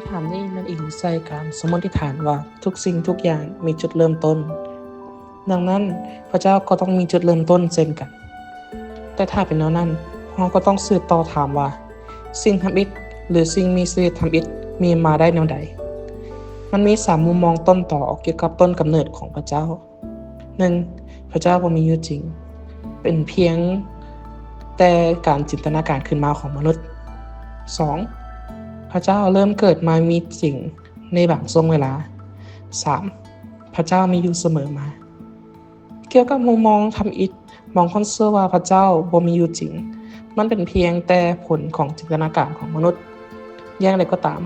ຖານນີ້ແມ່ນອີງໃສ່ການສົມມຸດຖານວ່າທຸກສິ່ງທຸກຢ່າງມີຈຸດເລີ່ມຕົ້ນ. ດັ່ງນັ້ນ, ພະເຈົ້າກໍຕ້ອງມີຈຸດເລີ່ມຕົ້ນເຊັ່ນກັນ. ແຕ່ຖ້າເປັນແນວນັ້ນ, ເຮົາກໍຕ້ອງສືບຕໍ່ຖາມວ່າ, ສິ່ງທຳອິດ ຫຼື ສິ່ງມີຊີວິດທຳອິດມີມາໄດ້ແນວໃດ? ມັນມີສາມມຸມມອງຕົ້ນຕໍກ່ຽວກັບຕົ້ນກຳເນີດຂອງພະເຈົ້າ. ໜຶ່ງ, ພະເຈົ້າບໍ່ມີຢູ່ຈິງ, ເປັນພຽງແຕ່ການຈິນຕະນາການຂຶ້ນມາຂອງມະນຸດ. ສອງ, ພະເຈົ້າເລີ່ມເກີດມາມີຈິງໃນບາງຊ່ວງເວລາ. ສາມ, ພະເຈົ້າມີຢູ່ສະເໝີມາ. ກ່ຽວກັບມຸມມອງທຳອິດ, ບາງຄົນເຊື່ອວ່າພະເຈົ້າບໍ່ມີຢູ່ຈິງ, ມັນເປັນພຽງແຕ່ຜົນຂອງຈິນຕະນາການຂອງມະນຸດ. ຢ່າງໃດກໍຕາມ,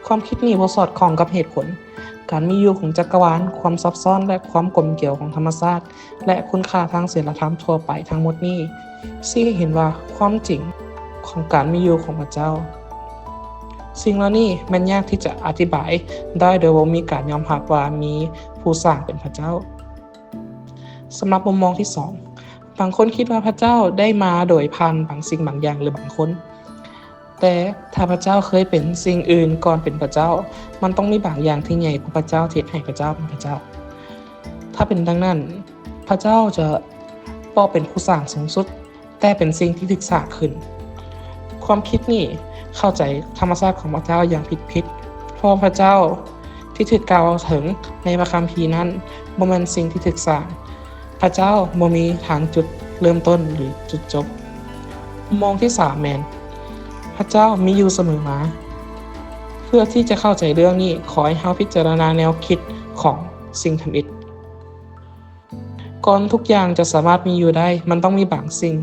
ຄວາມຄິດນີ້ບໍ່ສອດຄ່ອງກັບເຫດຜົນ. ການມີຢູ່ຂອງຈັກກະວານ, ຄວາມຊັບຊ້ອນ ແລະ ຄວາມກົມກຽວຂອງທຳມະຊາດ ແລະ ຄຸນຄ່າທາງສິນລະທຳທົ່ວໄປທັງໝົດນີ້ ຊີ້ໃຫ້ເຫັນວ່າຄວາມຈິງຂອງການມີຢູ່ຂອງພະເຈົ້າ. ສິ່ງເຫຼົ່ານີ້ແມ່ນຍາກທີ່ຈະອະທິບາຍໄດ້ໂດຍບໍ່ມີການຍອມຮັບວ່າມີຜູ້ສ້າງເປັນພະເຈົ້າ. ສຳລັບມຸມມອງທີສອງ, ບາງຄົນຄິດວ່າພະເຈົ້າໄດ້ມາໂດຍຜ່ານບາງສິ່ງບາງຢ່າງ ຫຼື ບາງຄົນ. ແຕ່ຖ້າພະເຈົ້າເຄີຍເປັນສິ່ງອື່ນກ່ອນເປັນພະເຈົ້າ, ມັນຕ້ອງມີບາງຢ່າງທີ່ໃຫຍ່ກວ່າພະເຈົ້າທີ່ເຮັດໃຫ້ພະເຈົ້າເປັນພະເຈົ້າ. ຖ້າເປັນດັ່ງນັ້ນ, ພະເຈົ້າຈະບໍ່ເປັນຜູ້ສ້າງສູງສຸດ, ແຕ່ເປັນສິ່ງທີ່ຖືກສ້າງຂຶ້ນ. ຄວາມຄິດນີ້ເຂົ້າໃຈທຳມະຊາດຂອງພະເຈົ້າຢ່າງຜິດໆ, ເພາະພະເຈົ້າທີ່ຖືກກ່າວເຖິງໃນພະຄຳພີນັ້ນບໍ່ແມ່ນສິ່ງທີ່ຖືກສ້າງ. ພະເຈົ້າບໍ່ມີທາງຈຸດເລີ່ມຕົ້ນ ຫຼື ຈຸດຈົບ. ມຸມມອງທີສາມແມ່ນ ພະເຈົ້າມີຢູ່ສະເໝີມາ. ເພື່ອທີ່ຈະເຂົ້າໃຈເລື່ອງນີ້, ຂໍໃຫ້ເຮົາພິຈາລະນາແນວຄິດຂອງສິ່ງທຳອິດ. ກ່ອນທຸກຢ່າງຈະສາມາດມີຢູ່ໄດ້, ມັນຕ້ອງມີບາງສິ່ງ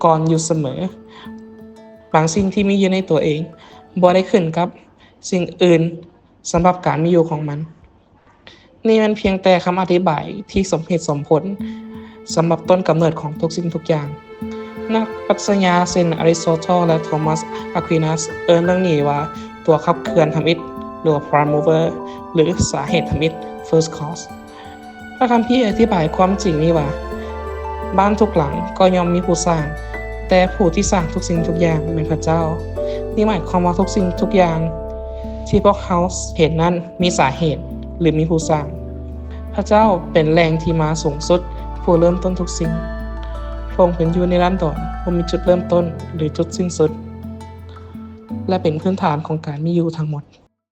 ກ່ອນຢູ່ສະເໝີ. ບາງສິ່ງທີ່ມີຢູ່ໃນຕົວເອງບໍ່ໄດ້ຂຶ້ນກັບສິ່ງອື່ນສຳລັບການມີຢູ່ຂອງມັນ. ນີ້ແມ່ນພຽງແຕ່ຄຳອະທິບາຍທີ່ສົມເຫດສົມຜົນສຳລັບຕົ້ນກຳເນີດຂອງທຸກສິ່ງທຸກຢ່າງ. ນັກປັດຊະຍາເຊັ່ນ ອາຣິສະໂຕເຕີ ແລະ ໂທມັສ ອາຄວີນັສ ເອີ້ນເລື່ອງນີ້ວ່າຕົວຂັບເຄື່ອນທຳອິດ ຫຼືວ່າ prime mover ຫຼື ສາເຫດທຳອິດ first cause. ພະຄຳພີອະທິບາຍຄວາມຈິງນີ້ວ່າ, ບ້ານທຸກຫຼັງກໍຍ່ອມມີຜູ້ສ້າງ, ແຕ່ຜູ້ທີ່ສ້າງທຸກສິ່ງທຸກຢ່າງແມ່ນພະເຈົ້າ. ນີ້ໝາຍຄວາມວ່າທຸກສິ່ງທຸກຢ່າງທີ່ພວກເຮົາເຫັນນັ້ນມີສາເຫດ ຫຼື ມີຜູ້ສ້າງ. ພະເຈົ້າເປັນແຫຼ່ງທີ່ມາສູງສຸດ, ຜູ້ເລີ່ມຕົ້ນທຸກສິ່ງ. ພະອົງເປັນຢູ່ນິລັນດອນ, ບໍ່ມີຈຸດເລີ່ມຕົ້ນ ຫຼື ຈຸດສິ້ນສຸດ, ແລະ ເປັນພື້ນຖານຂອງການມີຢູ່ທັງໝົດ.